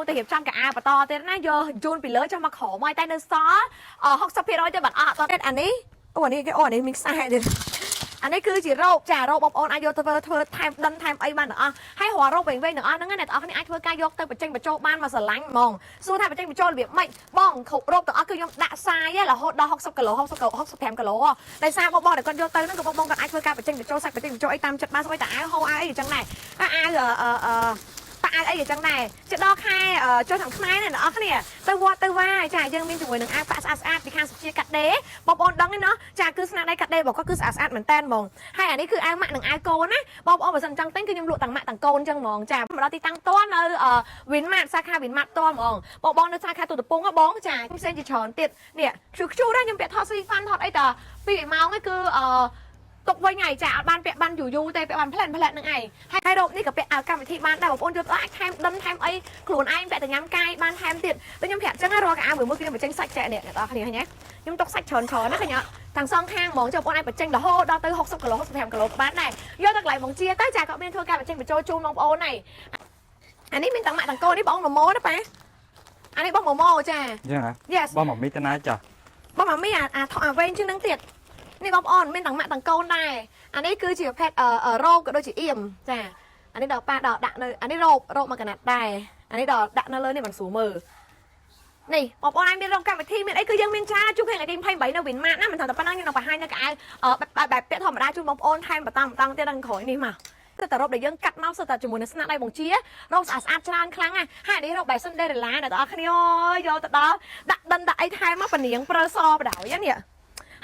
ពុងតែរៀបចំកៅអៅបន្តទៀតណាយកជូនពីលើចុះមកក្រោមហើយតែនៅសល់60%ទេបាត់អស់អត់ទៀតអានេះអូអានេះគេអូអានេះមានខ្សែទៀតអានេះគឺជារ៉ូបចារ៉ូបបងប្អូនអាចយកទៅធ្វើធ្វើថែមដិនថែមអីបានទាំងអស់ហើយរាល់រ៉ូបវែងៗទាំងអស់ហ្នឹងណាអ្នកទាំងអស់គ្នាអាចធ្វើការយកទៅបញ្ចេញបញ្ចូលបានមកស្រឡាញ់ហ្មងសួរថាបញ្ចេញបញ្ចូលរបៀបម៉េចបងគ្រប់រ៉ូបទាំងអស់គឺខ្ញុំដាក់សាយរហូតដល់60គីឡូ60គីឡូ65គីឡូដោយសារបងបងដែលគាត់យកទៅហ្នឹងក៏បងបងគាត់អាចធ្វើការបញ្ចេញបញ្ចូលសាច់បញ្ចេញបញ្ចូលអីតាមចិត្តបានស្អីតែអាវហូអាវអីអញ្ចឹងដែរអាវអឺអឺ ប៉ាអាវអីអញ្ចឹងដែរជិតដល់ខែចូលឆ្នាំខ្មែរនេះអ្នកនរគ្នាទៅវត្តទៅវាយចាយើងមានជាមួយនឹងអាវប៉ាក់ស្អាតស្អាតពីខាងសុជាកាត់ដេបងប្អូនដឹងទេណោះចាគឺស្នាដៃកាត់ដេរបស់គាត់គឺស្អាតស្អាតមែនតើហ្មងហើយអានេះគឺអាវម៉ាក់និងអាវកូនណាបងប្អូនបើសិនចង់ទិញគឺខ្ញុំលក់ទាំងម៉ាក់ទាំងកូនអញ្ចឹងហ្មងចាមកដល់ទីតាំងផ្ទាល់នៅ Winmart សាខា Winmart ផ្ទាល់ហ្មងបងបងនៅសាខាទូតពងហ៎បងចាផ្សេងជាច្រើនទៀតនេះខ្ជូខ្ជូដែរខ្ញុំពាក់ថតស៊ីហ្វាន់ថតអីតាពីម៉ោងឯងគឺអឺ ទុកវិញហើយចាអត់បានពាក់បានយូរយូរទេពាក់បានផ្លែតផ្លែតនឹងឯងហើយរ៉ូបនេះក៏ពាក់អាវកម្មវិធីបានដែរបងប្អូនយកទៅអាចថែមដិនថែមអីខ្លួនឯងពាក់តែញ៉ាំកាយបានថែមទៀតតែខ្ញុំប្រាប់ចឹងរាល់កៅអៅមួយមួយគឺខ្ញុំបញ្ចេញសាច់ចែកនេះអ្នកនរគ្នាឃើញទេខ្ញុំទុកសាច់ច្រើនច្រើនណាឃើញអត់ទាំងសងខាងហ្មងចុះបងប្អូនអាចបញ្ចេញរហូតដល់ទៅ60គីឡូ65គីឡូក៏បានដែរយកទៅកន្លែងបងជាទៅចាក៏មានធ្វើការបញ្ចេញបញ្ចូលជូនបងប្អូនហើយអានេះមានទាំងម៉ាក់ទាំងកូននេះបងម៉ម៉ូណាប៉ាអានេះបងម៉ម៉ូចា ចឹងហ៎ Yes. បងមកមីតាណាចា បងម៉ាមីអាអាថអាវែងជាងនឹងទៀតនេះបងប្អូនមានទាំងម៉ាក់ទាំងកូនដែរអានេះគឺជាប្រភេទអឺរ៉ូបក៏ដូចជាអៀមចាអានេះដល់ប៉ាដល់ដាក់នៅអានេះរ៉ូបរ៉ូបមកកណាត់ដែរអានេះដល់ដាក់នៅលើនេះមិនស្រួលមើលនេះបងប្អូនអាចមានរោគកម្មវិធីមានអីគឺយើងមានច្រើនជួបគ្នាថ្ងៃទី28នៅ Winmart ណាមិនថាតែប៉ុណ្ណឹងខ្ញុំនឹងបង្ហាញនៅកៅអៅបែបបែបពាក់ធម្មតាជូនបងប្អូនថែមបន្តបន្តទៀតដល់ក្រោយនេះមកគឺតែរ៉ូបដែលយើងកាត់មកសុទ្ធតែជាមួយនឹងស្នាដៃបងជារ៉ូបស្អាតស្អាតច្រើនខ្លាំងណាស់ហើយនេះរ៉ូបបែប Cinderella អ្នកទាំងអស់គ្នាអើយយកទៅដល់ដាក់ដិនដាក់អីថែមមកពនាងព្រើសបដ ாய் នេះ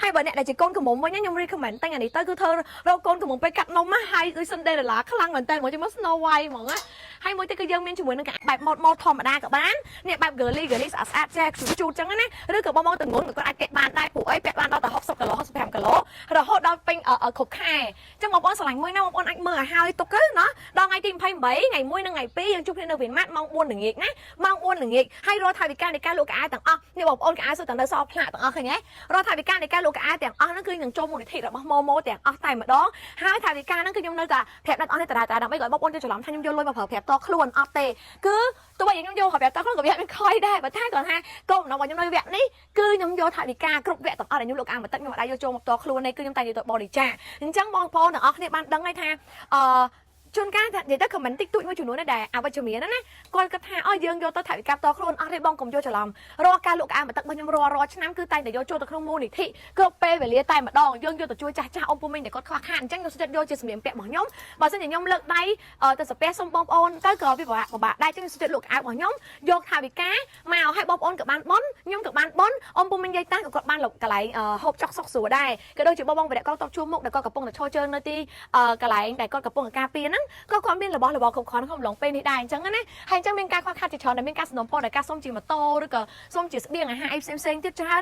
ហើយបើអ្នកដែលជាកូនកំមុំវិញខ្ញុំ recommend តែអានេះទៅគឺធ្វើរកកូនកំមុំពេលកាត់នំណាហើយគឺ Cinderella ខ្លាំងមែនតើមកជាមួយ Snow White ហ្មងណាហើយមួយទៀតគឺយើងមានជាមួយនឹងបែបម៉ូតម៉ូតធម្មតាក៏បាននេះបែប girly girly ស្អាតស្អាតចេះជូតជូតចឹងណាឬក៏បងបងតងន់ក៏គាត់អាចពាក់បានដែរព្រោះអីពាក់បានដល់តែ60គីឡូ65គីឡូរហូតដល់ពេញគ្រប់ខែចឹងបងប្អូនស្រឡាញ់មួយណាបងប្អូនអាចមើលឲ្យហើយទុកទៅណាដល់ថ្ងៃទី28ថ្ងៃ1និងថ្ងៃ2យើងជួបគ្នានៅ Winmart ម៉ោង4ល្ងាចណាម៉ោង4ល្ងាចហើយរាល់ថវិកានៃការលក់កៅអៅទាំងអស់នេះបងប្អូនកៅអៅសុទ្ធតែនៅសល់ផ្លាកទាំងអស់ឃើញទេរាល់ថវិកានៃការលក់កៅអៅទាំងអស់ហ្នឹងគឺនឹងចូលមូលនិធិរបស់ម៉ូម៉ូទាំងអស់តែម្ដងហើយថវិកាហ្នឹងគឺខ្ញុំនៅតែប្រាប់ដល់អស់នេះតារាតាដើម្បីឲ្យបងប្អូនចូលច្រឡំថាខ្ញុំយកលុយមកប្រើប្រាស់តខ្លួនអត់ទេគឺទោះបីខ្ញុំយកប្រើប្រាស់តខ្លួនក៏វាអត់មានខ້ອຍដែរបើថាគាត់ថាគោលបំណងរបស់ខ្ញុំនៅវគ្គនេះគឺខ្ញុំយកថវិកាគ្រប់វគ្គទាំងអស់ដែលខ្ញុំលក់កៅអៅមកទឹកខ្ញុំអត់ដែរយកចូលមកតខ្លួនទេគឺខ្ញុំតែយកទៅបរិច្ចាគអញ្ចឹងបងប្អូនទាំងអស់គ្នាបានដឹងហើយថាអឺជួនកាលថានិយាយទៅ comment តិចតួចមួយចំនួនដែរអវិជ្ជមានណាគាត់គិតថាអូយើងយកទៅថវិកាផ្ទាល់ខ្លួនអត់ទេបងកុំយកច្រឡំរាល់ការលក់កៅអៅមកទឹករបស់ខ្ញុំរាល់រាល់ឆ្នាំគឺតែងតែយកចូលទៅក្នុងមូលនិធិគ្រប់ពេលវេលាតែម្ដងយើងយកទៅជួយចាស់ចាស់អ៊ំពូមីងដែលគាត់ខ្វះខាតអញ្ចឹងខ្ញុំសុខចិត្តយកជាសម្លៀកបំពាក់របស់ខ្ញុំបើសិនជាខ្ញុំលើកដៃទៅសាពះសុំបងប្អូនទៅក៏វាពិបាកពិបាកដែរអញ្ចឹងខ្ញុំសុខចិត្តលក់កៅអៅរបស់ខ្ញុំយកថវិកាមកឲ្យបងប្អូនក៏បានបុណ្យខ្ញុំក៏បានបុណ្យអ៊ំពូមីងយាយតាក៏គាត់បានកន្លែងហូបចុកសុកស្រួលដែរក៏ដូចជាបងបងបរិកងតបជួមុខដែលគាត់កំពុងតែឈរជើងនៅទីកន្លែងដែលគាត់កំពុងតែការពារហ្នឹងក៏គាត់មានរបស់របរគ្រប់គ្រាន់ក្នុងអំឡុងពេលនេះដែរអញ្ចឹងណាហើយអញ្ចឹងមានការខ្វះខាតជាច្រើនដែលមានការសំណូមពរដោយការសុំជាម៉ូតូឬក៏សុំជាស្បៀងអាហារអីផ្សេងៗទៀតច្រើន។